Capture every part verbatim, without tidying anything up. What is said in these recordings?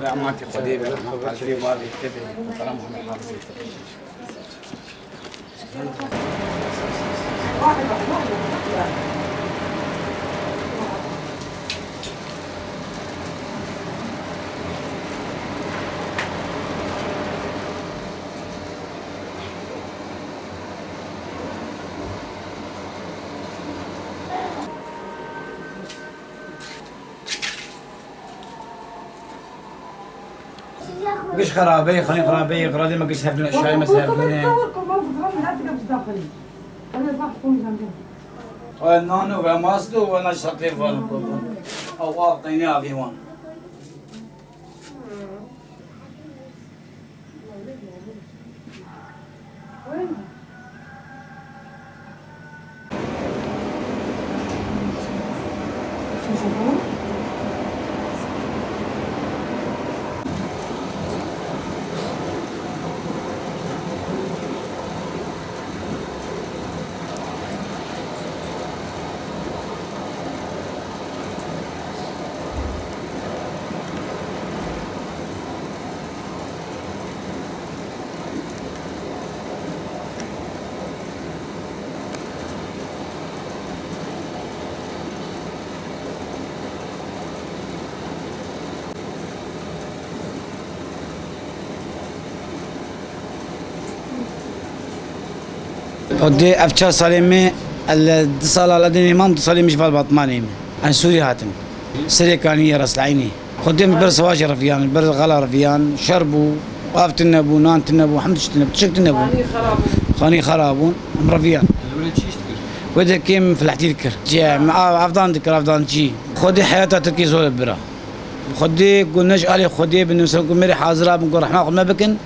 Bi emanetî Xwedê be, eman qelbê, bavê te be, muhterem Muhammed Hafizê te. Giş xerabe, xanî xerabe, xeradê me giş hevdûne, şayê me ser hevdûne. Ay, nano ve masto ve na şatê van. Ew av qeynê avê wan. Xwedê ev çar salê me, el du sala li Edinê mam, du salê min ji val Batmanê me. Em Sûrî hatin. Serê Kaniyê, Reslînê. Xwedê min ber sivaşê reviyan, ber xela reviyan, şer bû, av tune bû, nan tune bû, hemd tişt tune bû, tiştek tune bû. Xanî xera bûn, em reviyan. Wê de kêm filehtî dikir. Cê, me av, avdan dikir, avdancî. Xwedê heyata Tirkî zor bira. Xwedê ku ne ji alê Xwedê bin, ser ku mêrê hazira bin, ku rehma xwe me bikin,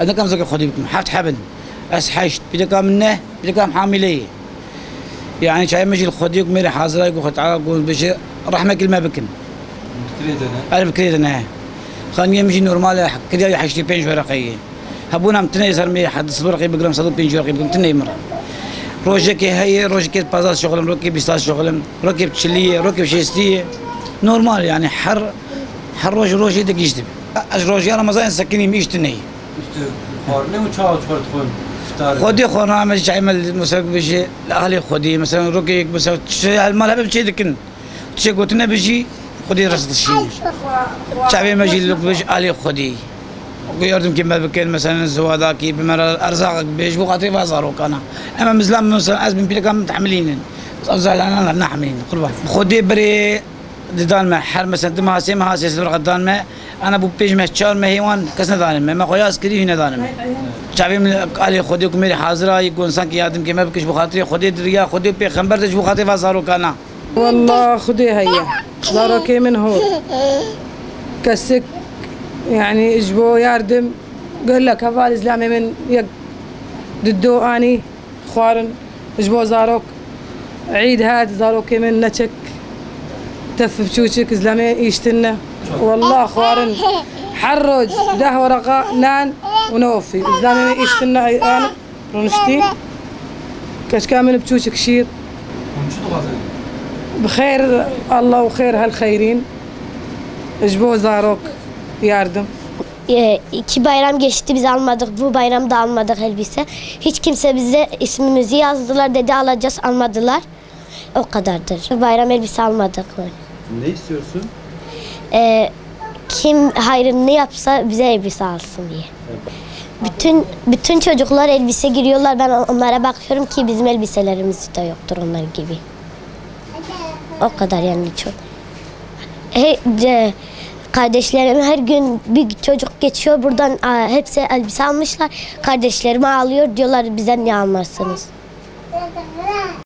ez nekem zikir Xwedê bikim. Heft hebin. Ez heşt. Pîreka min neh, pîreka min hamîle ye. Yani çavê min jî li Xwedê ku mêrê hazira ye, ku Xwedê Teala ku bêje rehmekî li me bikin. Bi kirê de ne? Erê, bi kirê de ne. Xaniyê min jî normal e, kirya heştê pênc wereqe ye. Hebûna min tune ye ser mêrê he-, du sed wereqê bigirim, sed û pêncî wereqê bigirim, tune ye min re. Rojekê heye, rojekê pazas şixulim, rokê bîstas şixulim, rokê çilî ye, rokê şêstî ye. Normal yani her, her roj rojê de gîş dibe. Ez rojiya Remezanê sekinîm, îş tune ye. Îşte xwarinê û çawa çawa dixwin? Fitar. Xwedê xwarina me çayê me mesela bêje li alê Xwedê, mesela rokê mesela çi hel mal hebe çê dikin. Çê gotine bijî, Xwedê rast dişî. Çavê me jî li bêj alê Xwedê. Ku yardimkê me bikin, mesela ziwadakî, bi me re erzaqek bêj, bo xatirê va zarokana. Em em izlam mesela ez bin pîreka min tehmilînin. Ev zalana nehmilînin, qurban. Xwedê birê didan me, her mesela du meha, sê meha, sê sed werqe dan me. Ana bû pênc meh, çar mehê wan kes nedanin me. Me xwe yaz kirî, hî nedanin me. Çavê min alê Xwedê ku mêrê hazira yî, ku însankî yardimkê me bikir, ji bo xatirê Xwedê diriya, Xwedê û pêxember de ji bo xatirê va zarokana. Wallah Xwedê heye. Zarokê min hor. Kesik, yani ji bo yardim gelek heval îzlamê min yek dido anî. Xwarin ji bo zarok. Îd hat, zarokê min neçik, tef biçûçik, zlemê îştin ne. Wallah xwarin her roj deh wereqa nan û ne ofî. Zlemê min îştin ne, an rûniştî. Keçika min biçûçik şîr. Hûn çi dixwazin? Bi xêr, Allah û xêr hel xeyrîn. Ji bo zarok yardim. E, iki bayram geçti, biz almadık. Bu bayram da almadık elbise. Hiç kimse bize ismimizi yazdılar, dedi alacağız, almadılar. O kadardır. Bu bayram elbise almadık. Ne istiyorsun? E, kim hayrını yapsa bize elbise alsın diye. Evet. Bütün, bütün çocuklar elbise giriyorlar. Ben onlara bakıyorum ki bizim elbiselerimiz de yoktur onlar gibi. O kadar yani çok. He, de, kardeşlerim her gün bir çocuk geçiyor buradan, a, hepsi elbise almışlar. Kardeşlerim ağlıyor, diyorlar bize niye almazsınız?